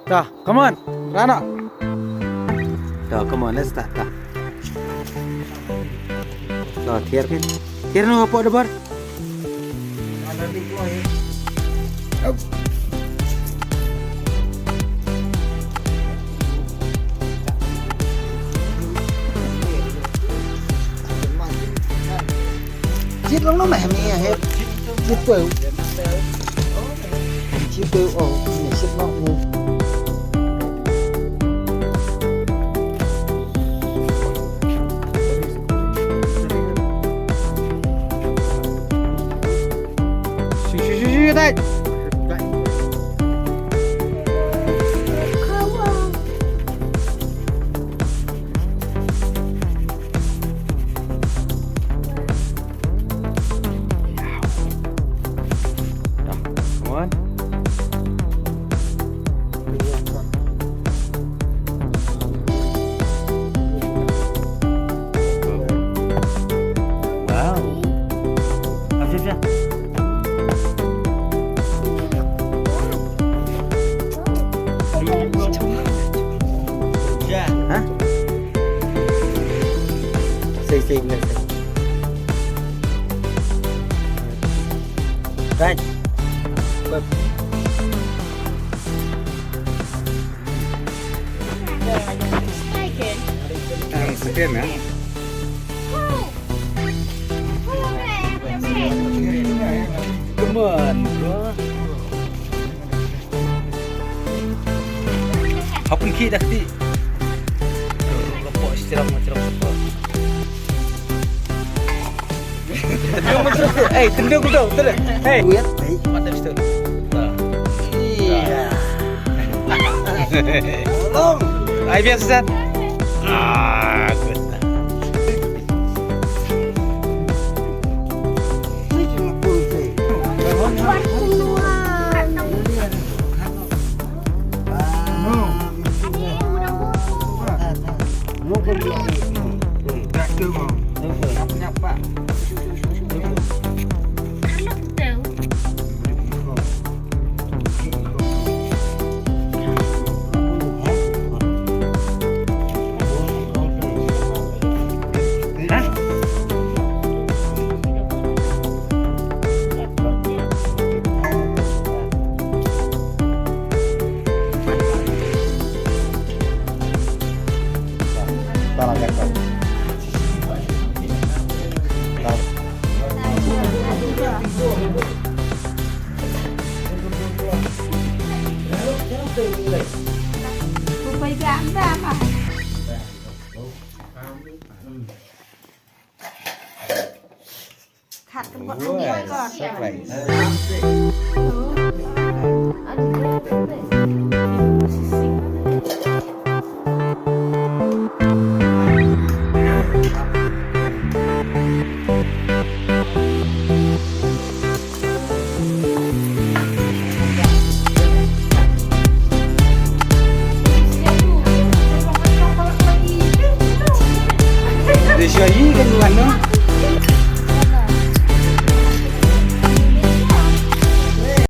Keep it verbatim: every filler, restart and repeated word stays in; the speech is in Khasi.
Ta, come on. Rana. Ta, come on, let's start. Ta. Ta, thiar kin. Thiar no hapoh dabar. Chit lang no meh mi he. Chit tu. Chit tu oh, ni chit no. Shu, shu, shu, shu, tai. Come on. Wow. Ayo, ayo. Hah? Say, say, say. Right. But Ang sakyan, ha? Come on, bro. Hapun ki dah ti. Lepas cerang, cerang lepas. Tendung betul tu. Eh, tendung betul, betul. Hei. Kuat, eh. Mata betul. Iya. Tolong. Ai biasa, Sat. Ah, good. Khat ka bot. Wow, surprise.